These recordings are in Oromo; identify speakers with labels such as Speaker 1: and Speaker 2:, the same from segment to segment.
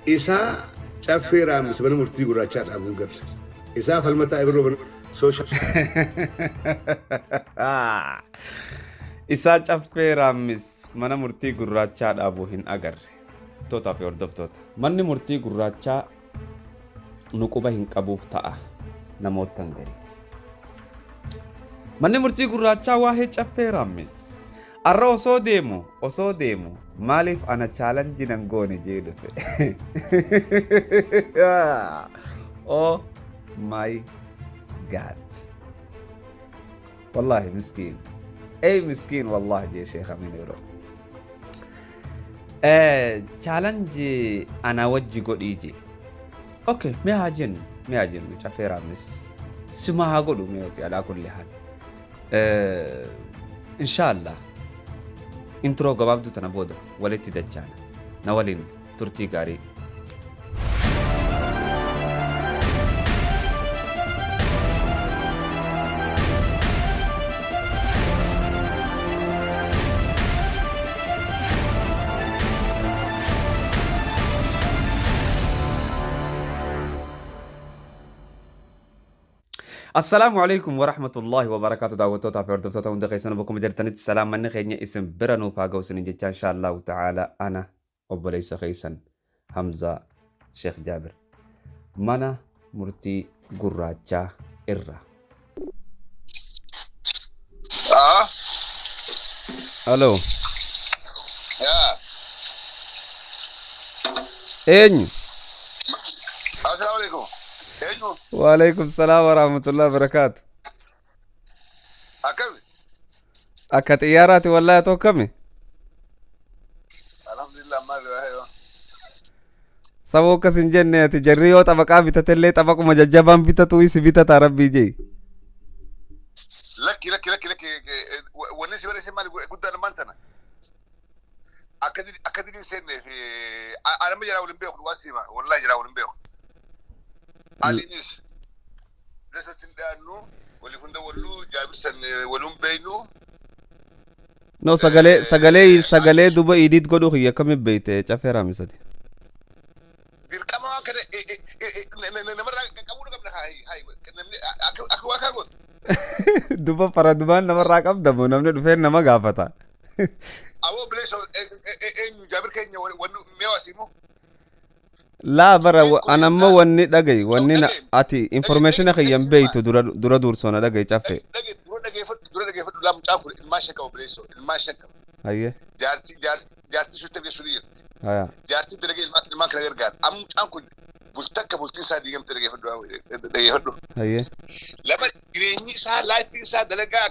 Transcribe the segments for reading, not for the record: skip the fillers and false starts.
Speaker 1: Isaa Caffee Raammis mana murtii gurraachaa dhaabuun garre. Isaa Falmataa Ibroo mana social.
Speaker 2: Isaa Caffee Raammis mana murtii gurraachaa dhaabu hin agarre. Tootaa fi hordoftoota. Manni murtii gurraachaa nu quba hin qabuuf ta'a namoottan garii. Manni murtii gurraachaa waa'ee Caffee Raammis arra osoo deemu osoo deemu maaliif ana challenge nan goone jee dhufe. Oh my God. Wallahi miskiin. Ey miskiin wallahi jee Sheekh Amin yeroo. Challenge ana wajji godhii jee. Okay, mee haa jennu, mee haa jennu Caffee Raammis. Sima haa godhu mee okay, alaa kulli haal. Inshaallah intro gabaabduu tana booda walitti dachaana. Na waliin turtii gaarii. Assalaamu alaikum warahmatullahi wabarakaatu. Daawwattootaa fi hordoftoota hunda keessan bakkuma jirtanitti salaamanni keenya isin bira nuuf haa ga'u isinin jecha, inshaallahu ta'ala ana obboleessa keessan Hamzaa Sheekh Jaabir mana murtii gurraachaa irra.
Speaker 3: Ah,
Speaker 2: Aloo.
Speaker 3: Yaa.
Speaker 2: Eenyu?
Speaker 3: Assalamu alaikum. Eenyu?
Speaker 2: Waalaikum salaam warahmatullahi wabarakaatu.
Speaker 3: Akkami?
Speaker 2: Akka xiyyaaraati wallahi tokkami.
Speaker 3: Alhamdulillah maal yoo.
Speaker 2: Saboo akkas hin jenne ati, jarri yoo xabaqaa bitatellee xabaquma jajjabaan bitatu si bitata rabbii jee.
Speaker 3: Lakki, lakki, lakki, lakki, wanni si barreesse maali guddaan ammaan tana. Akka didin seenne fi anama jiraa waliin beeku waan siima wallahi jiraa waliin beeku. Aliinis desatti hin dhiyaannu walii hunda walluu jaabirsan waluun beeynu.
Speaker 2: No, sagalee duba edit godhu kiyya akkami beeyte Caffee Raammisati?
Speaker 3: Dirqama waan kana namarraa qabuu qabna, hayi namni akka waa kaa godhu.
Speaker 2: Duba faradumaan namarraa qabdamu namni dhufee nama gaafata.
Speaker 3: Awoo bileessa, eenyu Jaabir keenya wanni mi'aa simu.
Speaker 2: Laa bara anamma wanni dhagayi wanni ati information kiyyan beeytu dura dura dursoo na dhagayi, Caffee.
Speaker 3: Dhage, dura dhageeffadhu, dura dhageeffadhu. Laa, mucaan kun ilmaan shan qaba bileessoo, ilmaan shan qaba.
Speaker 2: Hayyee.
Speaker 3: Jaartii suutti argeessuu ni jirti.
Speaker 2: Haya.
Speaker 3: Jaartii dalagee ilmaan kana gargaara. Amma mucaan kun bultakka bultiin isaa diigamte, dhageeffadhu, dhageeffadhu.
Speaker 2: Hayyee.
Speaker 3: Lama jireenyi isaa, lifeiin isaa dalagaa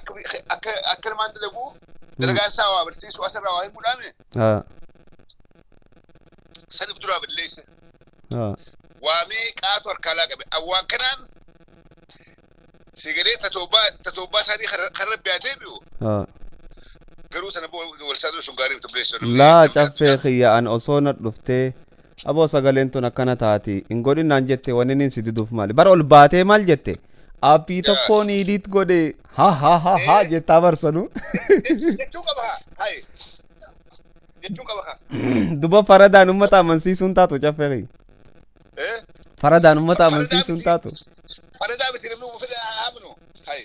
Speaker 3: akka akka namaan dalagu, dalagaa isaa waa barsiisuu asirraa waa himuudhaame
Speaker 2: Haa.
Speaker 3: Saniif duraa balleessa.
Speaker 2: Haa.
Speaker 3: Waamee qaatu harkaa laa qabe. Awwaan kanaan sigaree tatoobbaa isaanii kan rabbi haa deebi'u.
Speaker 2: Haa.
Speaker 3: Garuu sana booda wal saaxilu sun gaarii miti buleessu.
Speaker 2: Laa Caffee kiyya, an osoo na dhuftee aboo sagaleen tun akkana taati hin godhin naan jette, wanni inni si diduuf maali? Bara ol baatee maal jette? Aappii tokkoon edit godhe, ha ha ha ha jettaa barsanu.
Speaker 3: Jechuu qaba haa. Hayi. Jechuu qaba haa.
Speaker 2: Duba faradaan uummata amansiisuun taatu, Caffee kiyya.
Speaker 3: Eh?
Speaker 2: Faradaan uummata amansiisuun taatu.
Speaker 3: Faradaa miti, namni fedha haa amanu. Hayi.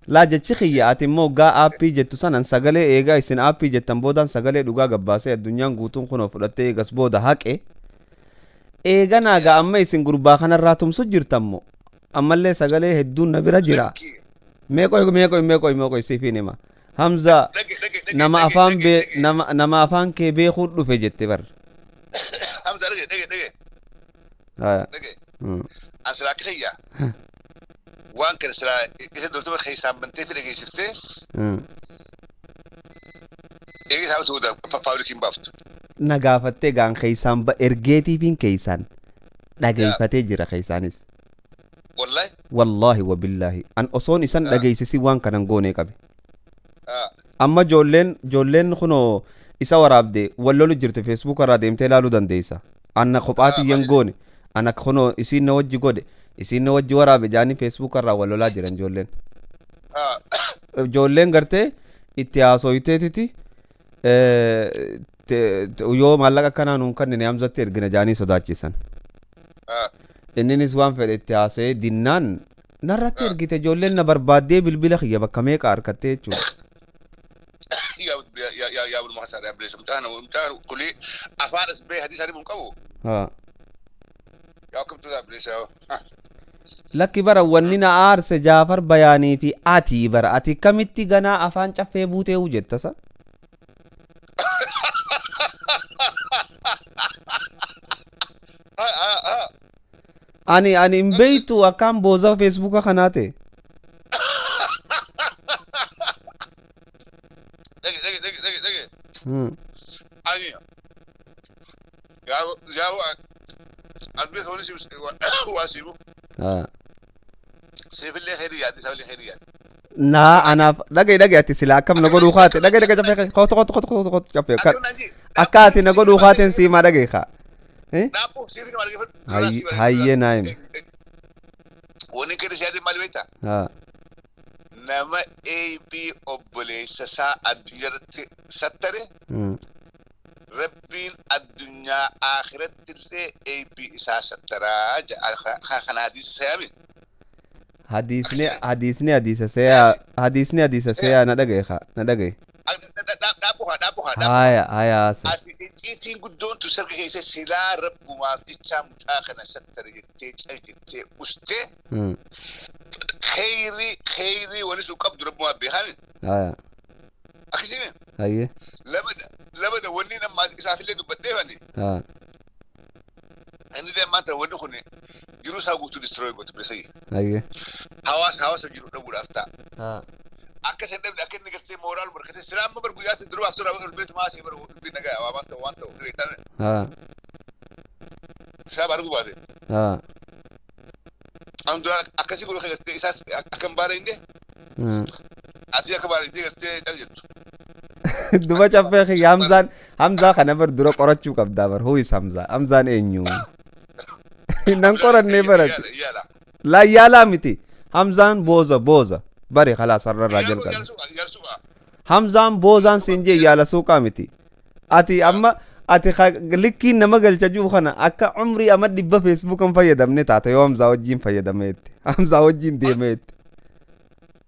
Speaker 2: Laa, jechi kiyya ati immoo gaa aappii jettu sanan sagalee eegaa isin aappii jettan boodaan sagalee dhugaa gabbaasee addunyaan guutuun kunoo fudhattee eegas booda haqe eeganaa gaa amma isin gurbaa kanarraa tumsu jirtammo ammallee sagalee hedduun na bira jira.
Speaker 3: Lakki.
Speaker 2: Meeqoy meeqoy meeqoy meeqoy siifin hima, Hamza.
Speaker 3: Dhage, dhage, dhage.
Speaker 2: Nama
Speaker 3: dhage,
Speaker 2: afaan
Speaker 3: dhage,
Speaker 2: bee
Speaker 3: dhage.
Speaker 2: nama afaan kee beekuu dhufe jette bar.
Speaker 3: Hamza, dhage, dhage, dhage.
Speaker 2: Haya.
Speaker 3: Dhage. An silaa akka kiyya. Waan kana silaa isa dortuma keessaan bantee fi dhageessiftee eega isaa ta'uu publiciin baaftu.
Speaker 2: Na gaafattee gaan keessaan ergeetiifiin keessaan dhageeffatee jira keessaanis.
Speaker 3: Wallahi.
Speaker 2: Wallaahi wabillaahi an osoon isan dhageessisi waan kanan goonee qabe.
Speaker 3: Ah.
Speaker 2: Amma ijoolleen kunoo isa waraabde wal lolu jirte, Facebook irraa deemtee ilaaluu dandeessa. Anna kophaati yan goone, ana kunoo isiin na wajji godhe, isiin na wajji waraabe jaanii Facebook irraa wal lolaa jiran ijoolleen.
Speaker 3: Ah.
Speaker 2: Ijoolleen gartee itti haasoyteetiti. Yoo maallaqa akkanaa nuun kannine Hamzatti ergina jaanii sodaachisan. Inninis waan fedhe itti haasa'ee dinnaan narratti ergite ijoolleen na barbaaddee bilbila kiyya bakka meeqa harkattee jechuudha.
Speaker 3: Yaa bulma kasaadha bileessa mucaan kuli afaan as ba'ee hadiisa mun qabu. Yaa akkamtu bileessa.
Speaker 2: Lakki bara wanni na aarse Jaafar Bayaanii fi ati bara ati kamitti ganaa afaan caffee buutee jettasa. Ani hin beektu akkaan booza feesbuuka kanaa ta'e.
Speaker 3: Dhage. Ani yaa albii sooni waa siimu. Siifillee khayri yaaddi isaafillee khayri yaaddi.
Speaker 2: Naa anaaf dhage ati silaa akkam na godhuu kaate dhage caffee kotu kotu kotu kotu kotu caffee akka ati na godhuu kaateen siimaa dhage kaa. Hayyee naa himi.
Speaker 3: Wanni keessa siyaadee maal beektaa? Nama AB obboleessa isaa addunyaarratti sattare Rabbiin addunyaa akhiratti illee AB isaa sattaraa kana hadiisa seeyame.
Speaker 2: Hadiisni hadiisa seeyaa hadiisni hadiisa seeyaa na dhagaye kaa na dhagaye.
Speaker 3: Dhaabbu haa.
Speaker 2: Haya haasa.
Speaker 3: Ati icciitiin guddoon tu sirga keessa silaa rabbumaaf jecha mucaa kana sattare jettee cal jettee ustee kheyrii wani sun qabdu rabbumaaf beekame.
Speaker 2: Haya.
Speaker 3: Akkasii
Speaker 2: Hayyee.
Speaker 3: Lamada wanni nama isaafillee dubbadhee fani. Inni illee maanta wanni kun jiruu isaa guutuu destroy gootu bilisayyi.
Speaker 2: Hayyee.
Speaker 3: Hawaasa jiru dhabuudhaaf ta'a. Akka isin dhabne akka inni gartee mooraal barkatee silaa amma bar guyyaatti durubaaf tura ulbeetu maasii bar ulbii nagaa waa waan ta'u waan ta'u fireetan. Silaa baaruu baate. Amma dura akkasii godhu gartee isaas akka hin baara inni. Ati akka baara inni gartee cal jettu.
Speaker 2: Duba caffee kiyya Hamzaa kana bar dura qorachuu qabdaa bar huwis Hamzaa Hamzaan eenyu nan qorannee barate laa yaalaa miti Hamzaan booza bari khalaas har'arraa jalqabe Hamzaan boozaan siin jee yaala suuqaa miti ati amma ati likkiin nama galcha jiru kana akka umrii amma dhibba feesbuukan fayyadamne taate yoo Hamzaa wajjin fayyadameetti Hamzaa wajjin deemeetti.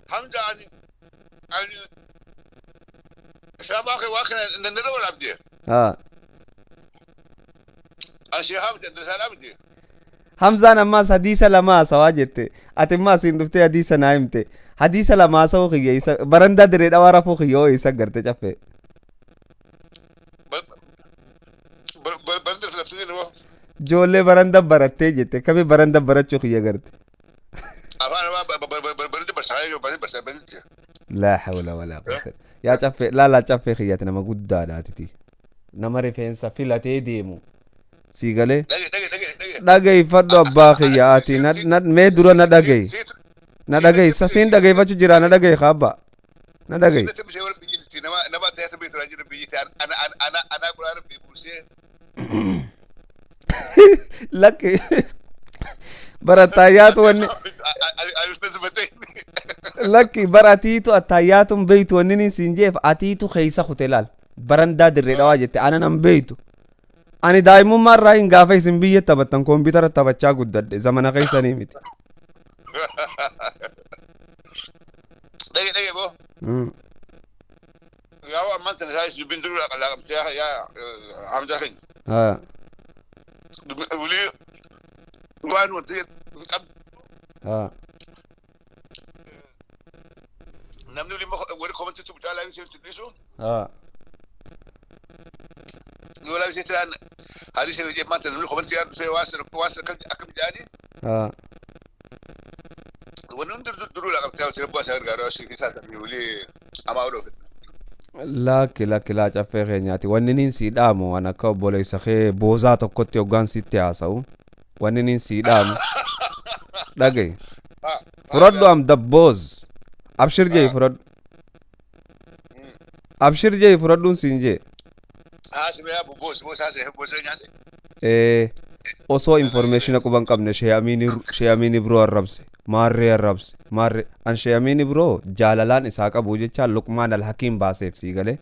Speaker 3: Hamzaa ani شباب واكن ندور عبدي. أشي حمزة درسال عبدي.
Speaker 2: حمزة نما حديث لما سواجت. أتما سين دفتي حديث نايمته. حديث لما سو خيي برندا دريد أوارا فو خيو إيسا قرت جفه.
Speaker 3: برندا في هو.
Speaker 2: جولة برندا برته جته كم برندا برت شو خيي قرت.
Speaker 3: أنا برندا برسالة برندا.
Speaker 2: لا حول ولا قوة. yaa caffee laalaa caffee kiyyaati nama guddaadha atiti nama rifeensa filatee deemu sii galee dhageeffadhu abbaa kiyya ati mee dura na dhagaye na dhagaye sasiin dhageeffachuu jira na dhagaye kaabba na dhagaye. Lakki barattaayaatu wanni lakki bara atiitu attaayaatun beeytu wanni siin jeef atiitu keessa kute laal barandaa dirree dhawaa jette ana nan beeytu ani daa'imummaa irraa hin gaafa isin biyya taphattan koompitara taphachaa guddadhe zamana keessanii miti.
Speaker 3: Dhage boo. Yaa ammaan tana isaa dubbiin duruu laaqamtee yaa Hamzaa keenya. Wulii waan wanti qabdu. Namni wali komantitu mucaa laayif seetu dhiisu. Yoo laayif seetu dhaan haalli seetu jee maanta namni komantii yaa dhufee waan sana akkam jedhani. Wanni hundi duruu laaqamtee hawwati rabbaa isaa gargaaru isaa samii wali amaa odoo fedha.
Speaker 2: Lakki lakki laa caffee keenyaati wanni niin sii dhaamu waan akka obboleessa kee boozaa tokkotti hoggaan sitti haasa'u wanni niin sii dhaamu dhagaye fudhadhu am dabboos. Abshir jee fudhadhu. Abshir jee fudhadhuun siin jee. Osoo information quba hin qabne Shee Amiin Ibroo arrabse maarree arrabse maarree an Shee Amiin Ibroo jaalalaan isaa qabu jecha Luqmaan Al-Hakiim baaseef sii galee.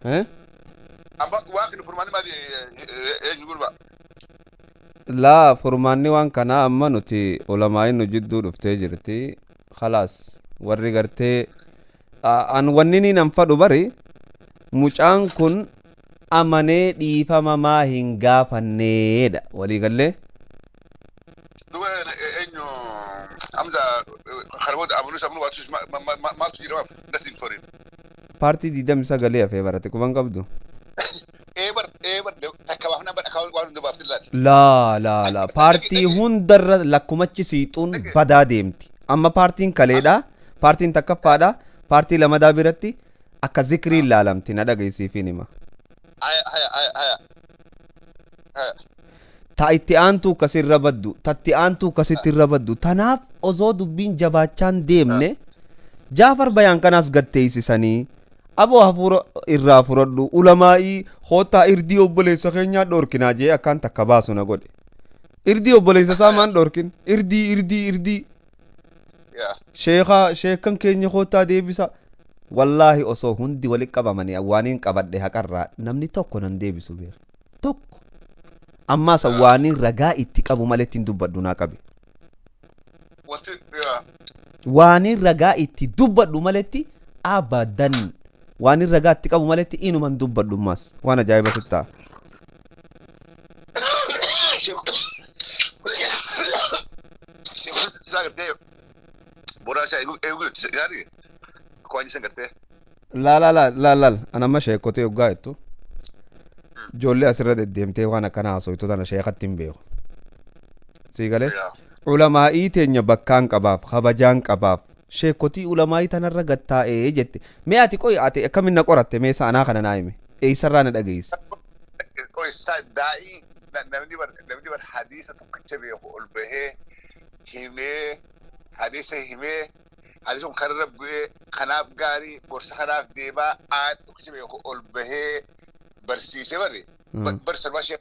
Speaker 2: Eh?
Speaker 3: Amma waaqni furmaanni maali eenyu gurba?
Speaker 2: Laa, furmaanni waan kanaa amma nuti ulamaa'in nu jidduu dhuftee jirti. Khalaas, warri gartee an wanni ni nan fadhu bari mucaan kun amanee dhiifama maa hin gaafanneedha walii gallee.
Speaker 3: Duba eenyu Hamza kana booda amanuu amanuu waatus maaltu jira nothing for him.
Speaker 2: Paartii 29 hafee barate quban qabdu.
Speaker 3: Eebar eebar takka baafnaa bara akka waan hunda baaftin laati.
Speaker 2: Laa laa laa, paartii hundarra lakkumachi siixuun badaa deemti. Amma paartiin kaleedha, paartiin takkaffaadha, paartii lamadaa biratti akka zikrii ilaalamti na dhageessiifiin hima.
Speaker 3: Haya haya haya haya. Haya.
Speaker 2: Ta itti aantuu akkasirra baddu, tatti aantuu akkasitti irra baddu. Tanaaf osoo dubbiin jabaachaan deemne Jaafar Bayaan kanaas gatteessisanii aboo hafuura irraa fudhadhu ulamaa'ii hoottaa irdii obboleessa keenyaa dhorkinaa jee akkaan takka baasu na godhe. Irdii obboleessa isaa maan dhorkin? Irdii irdii irdii.
Speaker 3: Yaa.
Speaker 2: Sheekaa sheekan keenya hoottaa deebisa. Wallaahi osoo hundi walitti qabamanii waaniin qabadhe haqarraa namni tokko nan deebisu beeka. Tokko. Ammaas waaniin ragaa itti qabu malee ittiin dubbadhu naa qabe.
Speaker 3: Wanti yaa.
Speaker 2: Waaniin ragaa itti dubbadhu maletti abadan waaniin ragaa itti qabu maletti inuman dubbadhu ammaas waan ajaa'iba sitti ta'a.
Speaker 3: Isaa gartee boraa isaa eeguu eeguu yaani kwaan isan gartee.
Speaker 2: Laa laa laa laa laal an amma sheekotee hoggaa jettu ijoollee asirra deddeemtee waan akkana haasoftu tana sheekatti hin beeku. Sii galee?
Speaker 3: Yaa.
Speaker 2: Ulamaa'ii teenya bakkaan qabaaf kabajaan qabaaf sheekotii ulamaa'ii tanarra gattaa'ee jette mee ati qoy ati akkamin na qoratte mee sa'anaa kana naa hime eessarraa na dhageesse.
Speaker 3: Qoysaa daa'ii namni bar hadiisa tokkicha beeku ol bahee himee hadiisa himee hadiisa kun kanarra bu'ee kanaaf gaarii gorsa kanaaf deemaa aayat tokkicha beeku ol bahee barsiisee bari barsiisaa ishee.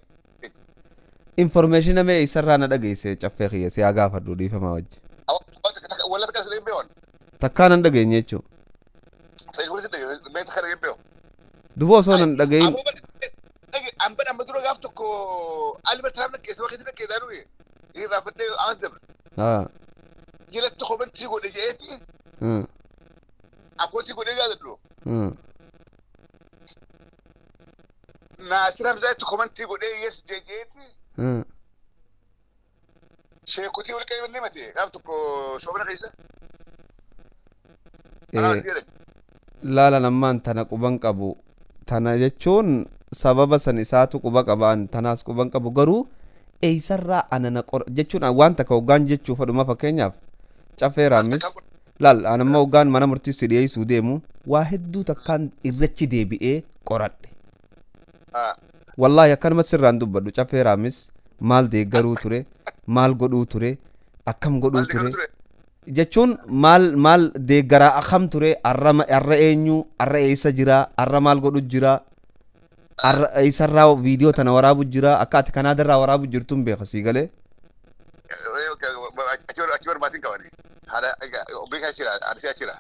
Speaker 2: Information mee eessarraa na dhageesse caffee kiyya si haa gaafadhu dhiifamaa wajji.
Speaker 3: Walla takka asirra hin beekan.
Speaker 2: Takkaa nan dhageenye jechuudha.
Speaker 3: Feesbuukii mee takka hin beeku.
Speaker 2: Duba osoo nan dhagahin.
Speaker 3: Amban amma dura gaaf tokko Ali Bartaraam dhaggeessa bakka itti dhaggeessaa dhufe. Irraafadhee aan dabre. Jalatti komentii godhe je'eeti. Abbootii godhee gaazadhu. Naasir Hamzaatti komentii godhee yes je'eeti. Sheekotii wal qayyabannee mate gaaf tokko soobana keessa.
Speaker 2: Laala nammaan tana quban qabu tana jechuun sababa san isaatu quba qabaan tanaas quban qabu garuu eeysarraa anana qor jechuun waan takka hoggaan jechuu fedhuma fakkeenyaaf caffee raammis laal anamma hoggaan mana murtii si dhiyeessuu deemu waa hedduu takkaan irrachi deebi'ee qoradhe. Wallaahi akkanuma sirraan dubbadhu caffee raammis maal deeggaruu ture maal godhuu ture akkam godhuu ture jechuun maal maal deeggaraa akkam ture arra arra eenyu arra eessa jira arra maal godhu jira arra eessarraa viidiyoo tana waraabu jira akka ati kanaadarraa waraabu jirtuun beeka sii galee.
Speaker 3: Achi barbaatiin qabani. Haadha beekaa jira haadha jira.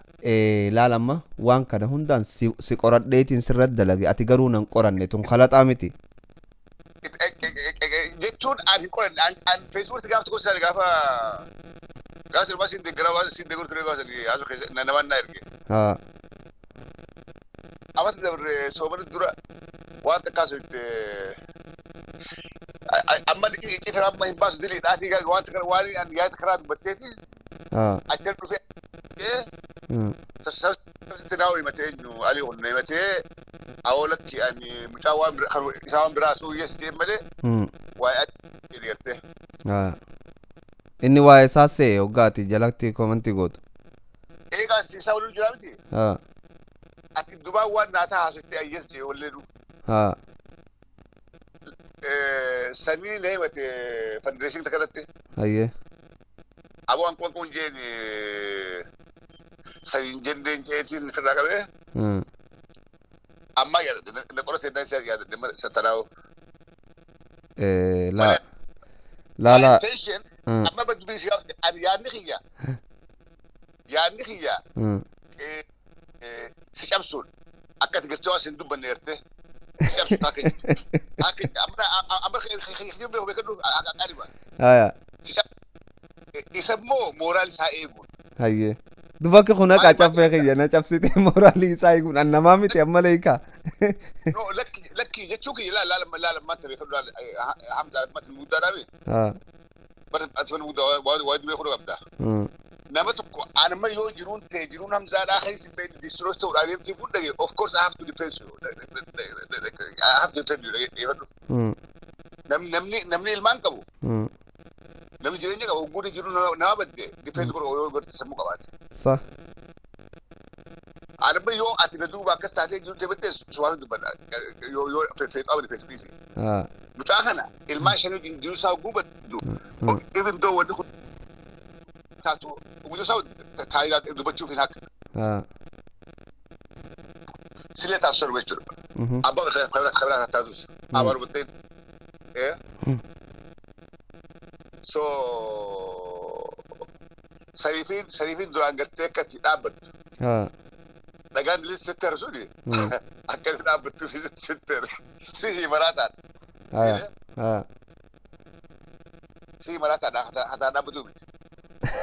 Speaker 2: Laal amma waan kana hundaan si qoradheetiin sirratti dalage ati garuu nan qoranne tun kalaxaa miti.
Speaker 3: Jechuun ani hin qoranne an feesbuukii gaafa tokko isaanii gaafa gaafa sirba siin deeggaraa waan siin deeggaru ture gaafa sanii haasoo keessa namaan na erge. Ammas dabre soomana dura waan takkaa soitte amma icciitii amma hin baasu dilii dhaatii waan takka waan an yaada karaa dubbatteeti achi dhufee sabsitti naa himatee eenyu alii kun himatee awoo lakki ani mucaa waan isaa waan biraa suu yes jee malee waa'ee adii gartee.
Speaker 2: Inni waa'ee isaa see hoggaati jalatti komantii gootu.
Speaker 3: Eegaa isaa waliin jira miti. Ati dubaan waan naataa haasoftee ayyes jee wallee du. Sanii na himate fundraising takka irratti.
Speaker 2: Hayyee.
Speaker 3: Aboo an kun kun jeen saniin jenneen jeetiin firraa qabee. Ammaa yaadadhe na qorate na isa yaadadhe satanaa'u.
Speaker 2: Laa laa laa.
Speaker 3: Intention amma badbii si ani yaadni kiyya yaadni kiyya si cabsuun Akka ati gartee waan sin dubbanne gartee. Cabsu akka akka amma amma kijiba beeku beekadhu aqariba.
Speaker 2: Haya.
Speaker 3: Isa immoo mooraal isaa eeguun.
Speaker 2: Hayyee. Duba akka kun haqaa caffee kiyya na cabsite mooraalii isaa eeguun an namaa miti amma leekaa.
Speaker 3: No, lakki lakki jechuu kiyya laala laala laala maanta beekadhu laala Hamza maanta guddaa dhaabe.
Speaker 2: Haa.
Speaker 3: Bara ati mana guddaa waa beekuu qabda. Nama tokko anuma yoo jiruun ta'e jiruun Hamzaadhaa kan isin beeknu destroy ta'uudhaan deemtee kun dhage, of course I have to defend you. I have to defend you dhaggeeffadhu. Namni namni namni ilmaan qabu, namni jireenya qabu guutuu jiru nama badde defend godhu yoo godhe sammuu qabaate.
Speaker 2: Sa.
Speaker 3: Anuma yoo ati na duuba akkas taatee jiru ta'e badde suwaan dubbadha yoo yoo feetu qabne feetu dhiisi.
Speaker 2: Haa.
Speaker 3: Mucaa kana ilmaan shanii jiru isaa guubaddu, even though wanni kun taatu guutuu isaa taa'ee dubbachuuf hin haqa.
Speaker 2: Haa.
Speaker 3: Silee taasisan jechuudha. Abbaa kabira taatus. Abbaa dubbatteen. So sariifiin sariifiin duraan gartee akka itti dhaabbattu.
Speaker 2: Haa.
Speaker 3: Dhagaan bilis sitti harsuuni. Akka itti dhaabbattu sitti si maraataadha.
Speaker 2: Haya. Haa.
Speaker 3: Si maraataadha hataa dhaabbatuu miti.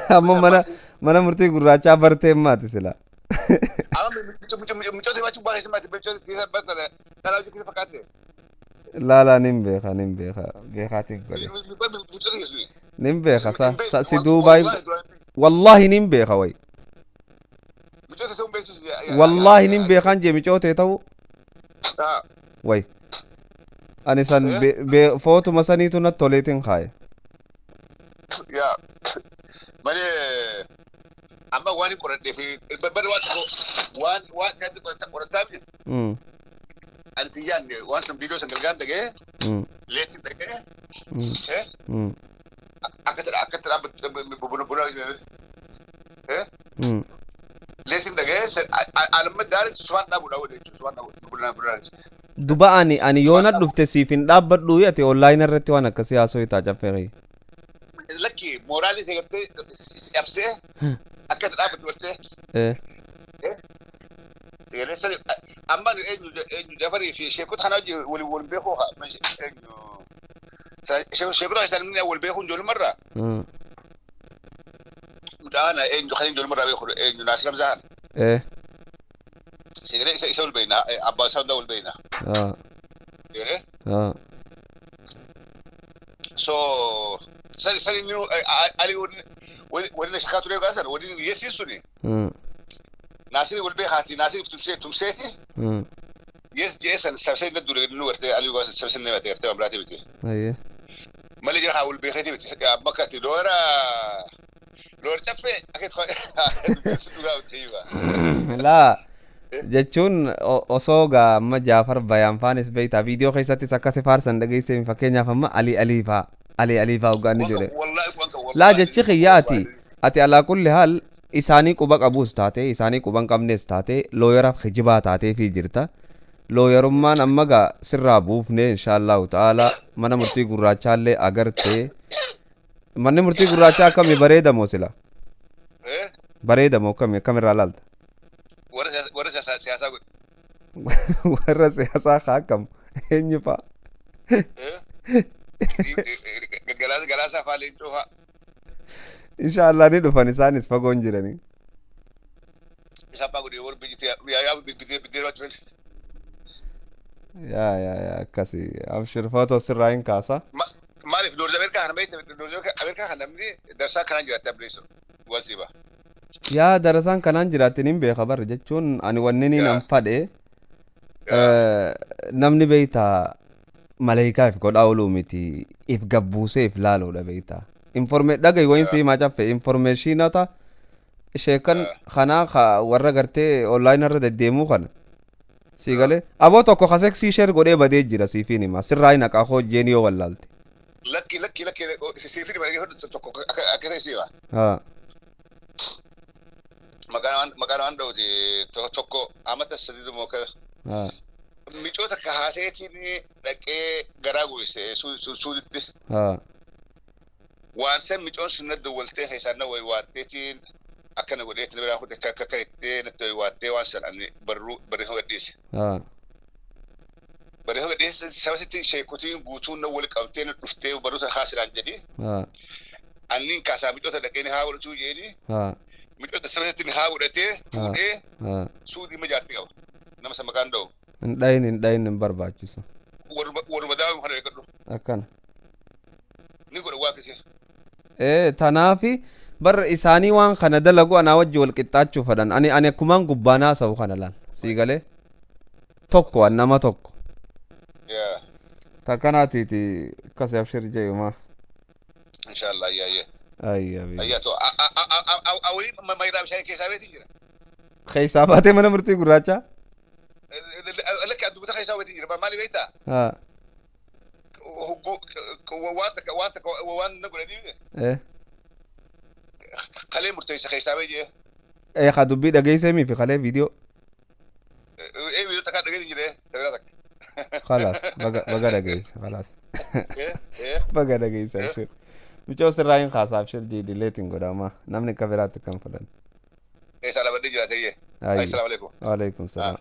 Speaker 2: Amma mana murtii gurraachaa bartee maati sila.
Speaker 3: Amma mucoota himachuu baay'ee maati mucoota tiisa barta dhalaa hojii keessa fakkaate.
Speaker 2: Laalaa nin beeka nin beeka beekaatiin godhe.
Speaker 3: Mucoota keessu.
Speaker 2: Nin beeka sa sa si duubaa wallaahi nin beeka way.
Speaker 3: Mucoota sun beektus.
Speaker 2: Wallaahi nin beekaan jee micootee ta'u way. Ani san footuma saniitu natti toleetiin kaaye.
Speaker 3: Yaa malee amma waan hin qoradhee fi bari waan tokko waan waan kanatti qorataa miti. Ani tiyyaan waan san viidiyoo san gargaan dhagee leetiin dhagee akkatti akkatti dhaabbattu buna buna leetiin dhagee anamma daarin sumaan dhaabu dhaabu jechuudha sumaan dhaabu buna buna.
Speaker 2: Duba ani yoona dhufte siif hin dhaabbadhu ati online irratti waan akkasii haasoo itaa caffee.
Speaker 3: Lakki mooraalii ta'e gartee cabsee akkatti dhaabbattu gartee. Sagalee sani amma eenyu eenyu Jafarii fi sheekota kana wajjin waliin wal beekuu eenyu sheekota isaanii wal beekuun ijoollumarraa. Mucaan eenyu kan ijoollumarraa beeku eenyu Naasir Hamzaan. Sagalee isa isa wal beekna abbaa isaa hundaa wal beekna. Sagalee. So sani sani nu ali wani shakaa ture gaasan wani yeessiin suni. Naasir wal beekaati Naasir tumsee tumseeti. Yes jeesan sabsee na dure nu gartee ali gaasan sabsee nama ta'e gartee amraati miti. Malee jira haa wal beekati miti bakka ati loora loora caffee akka dhugaa ta'e.
Speaker 2: Laa jechuun osoo gaa amma Jaafar Bayaan faanis beektaa viidiyoo keessattis akkasi faarsan dhageessee fakkeenyaaf amma Ali Alii faa Ali Alii faa hoggaanni jedhe. Laa jechi kiyya ati alaa kulli haal isaanii quba qabuus taate isaanii quba hin qabnes taate looyaraaf kijibaa taatee fi jirta. Looyarummaan amma gaa sirraa buufne inshaallahu ta'ala mana murtii gurraachaallee agartee manni murtii gurraachaa akkami bareedamoo sila? Bareedamoo akkami akkamirraa laalta?
Speaker 3: Warra siyaasaa godhe.
Speaker 2: Warra siyaasaa haa akkam eenyu fa'a?
Speaker 3: Galaasaa fa'aa leencoo fa'aa.
Speaker 2: Inshaallah ni dhufan isaanis fagoon jiranii.
Speaker 3: Isaan fa'aa godhe warra biyya bitee bitee baachuu.
Speaker 2: Yaa yaa yaa akkasi abshir footoo sirraa hin kaasa.
Speaker 3: Maaliif Noorz Ameerikaa kana beekte Noorz Ameerikaa kana namni darsaa kanaan jiraatte ableessu wasiiba.
Speaker 2: Yaa darasaan kanaan jiraatte nin beeka barre jechuun ani wanni ni nan fadhe namni beektaa maleekaa if godhaa ooluu miti if gabbuusee if laaluudha beektaa. Informe dhagahi wayin sii maa caffe informeeshinota sheekan kanaa warra gartee online irra deddeemuu kana. Sii galee aboo tokko kaseksii sheer godhee badee jira siifiin hima sirraa hin haqaa hojjeen yoo wallaalte.
Speaker 3: Lakki lakki lakki siifiin hima tokko akka ta'e siiba. Maqaan maqaan waan dhawti tokko amata sadiitu moo kana. Micoota akka haaseetiin dhaqee garaa guwise suuditti. Waan san micoon sun na dawwaltee keessaan na wayi waatteetiin Akkana godhee itti biraa kute akka akka itti natti waattee waan san ani barruu barreeffama gadhiise. Barreeffama gadhiise sabasitti sheekotiin guutuun na wal qabtee na dhuftee barruuta haasiraan jedhi. Anniin kaasaa micoota dhaqee ni haa godhatuu jedhi. Micoota sabasitti ni haa godhatee fuudhee suudii ma jaartii qaba. Nama san maqaan dha'u.
Speaker 2: Hin dhayin, hin dhayin, hin barbaachisu.
Speaker 3: Warruma daa'ima kana eeggadhu.
Speaker 2: Akkana.
Speaker 3: Ni godha waa akkasii.
Speaker 2: Ee, tanaafi bar isaanii waan kana dalagu anaa wajji wal qixxaachuu fedhan. Ani akkumaan gubbaan haasa'u kana laal. Sii galee? Tokko an nama tokko.
Speaker 3: Yaa.
Speaker 2: Takkanaatiiti akkas abshir jeeyuma.
Speaker 3: Inshallah ayyaa ayyaa.
Speaker 2: Ayya bibi.
Speaker 3: Ayyaa to awwalii mayiraa bishaan keessaa beetiin jira.
Speaker 2: Keessaa baatee mana murtii gurraachaa?
Speaker 3: Lakki addubbata keessaa beetiin jira. Maali beektaa?
Speaker 2: Haa.
Speaker 3: Waan takka waan takka waan na godhanii
Speaker 2: Eh.
Speaker 3: kalee murteessa keessaa bee jee.
Speaker 2: Ee, ka dubbii dhageessee miifi kalee viidiyoo.
Speaker 3: Ee, viidiyoo takka dhageetiin jira. Takka takka.
Speaker 2: Khalaas baga baga dhageesse khalaas.
Speaker 3: Ee ee.
Speaker 2: Baga dhageesse abshir. Mucoo sirraa hin kaasaa abshir jiidileetiin godhama. Namni akka biraatti kan fudhan.
Speaker 3: Ee, salaam jiraate.
Speaker 2: Ayya.
Speaker 3: Assalaamu alaikum.
Speaker 2: Waalaikum salaam.